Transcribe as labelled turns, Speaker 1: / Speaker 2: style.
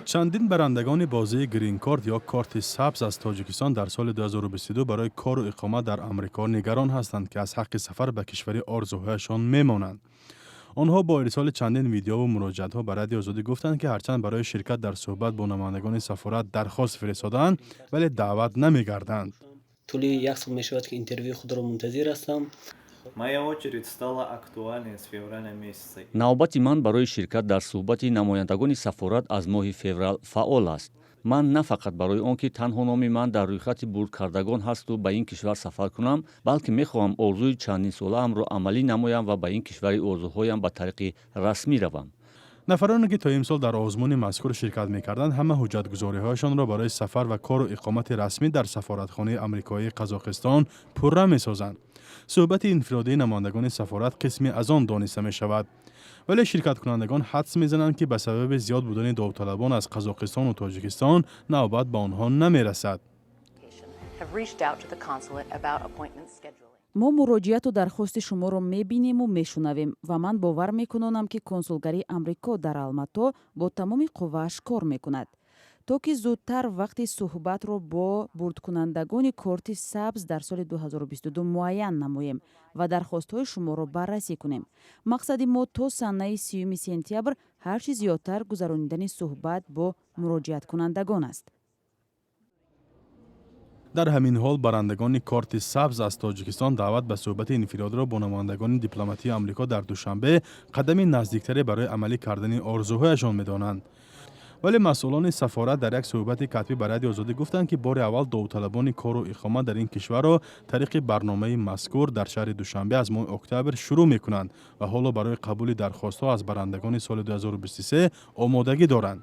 Speaker 1: Чандин барандагони бозии гринкорт ё корти сабз аз Тоҷикистон дар соли 2022 барои кору иқомат дар Амрико нигарон ҳастанд, ки аз ҳаққи сафар ба кишвари орзуҳояшон мемонанд. Онҳо бо ирсоли чандин видеову муроҷиатҳо ба Радиои Озодӣ гуфтанд, ки ҳарчанд барои ширкат дар суҳбат бо намояндагони сафорат дархост фиристодаанд, вале даъват намегарданд.
Speaker 2: Тӯли як сол мешавад, ки интервюи худро мунтазир ҳастам.
Speaker 3: Моя очередь стала актуальной с февраля месяца.
Speaker 4: Навбати ман барои ширкат дар суҳбати намояндагони сафорат аз моҳи феврал фаъол аст. Ман на фақат барои он ки танҳо номи ман дар рӯйхати бурдкардагон ҳасту ба ин кишвар сафар кунам, балки мехоҳам орзуи чандинсолаамро амалӣ намоям ва ба ин кишвари орзуҳоям ба тариқи расмӣ равам.
Speaker 1: Нафароне ки то имсол дар озмуни мазкур ширкат мекарданд, ҳама ҳуҷҷатгузориҳояшонро барои сафар ва кору иқомати расмӣ дар сафоратхонаи амрикоии Қазоқистон пурра месозанд. Суҳбати инфиродии намояндагони сафорат қисме аз он дониста мешавад, вале ширкаткунандагон ҳадс мезананд, ки ба сабаби зиёд будани довталабон аз Қазоқистону Тоҷикистон навбат ба онҳо намерасад.
Speaker 5: Have reached out to the consulate about appointment scheduling.
Speaker 6: Мо муроҷиату дархости шуморо мебинему мешунавем ва ман бовар мекунонам, ки консулгарии Амрико дар Алмато бо тамоми қуввааш кор мекунад, то ки зудтар вақти суҳбатро бо бурдкунандагони корти сабз дар соли 2022 муайян намоем ва дархостҳои шуморо баррасӣ кунем. Мақсади мо то санаи 30 сентябр ҳар чӣ зиёдтар гузаронидани суҳбат бо муроҷиаткунандагон аст.
Speaker 1: Дар ҳамин ҳол, барандагони корти сабз аз Тоҷикистон даъват ба суҳбати инфиродиро бо намояндагони дипломатии Амрико дар Душанбе қадами наздиктаре барои амалӣ кардани орзуҳояшон медонанд. Вале масъулони сафорат дар як суҳбати катбӣ ба Радиои Озодӣ гуфтанд, ки бори аввал довталабони кору иқомат дар ин кишварро тариқи барномаи мазкур дар шаҳри Душанбе аз моҳи октябр шурӯъ мекунанд ва ҳоло барои қабули дархостҳо аз барандагони соли 2023 омодагӣ доранд.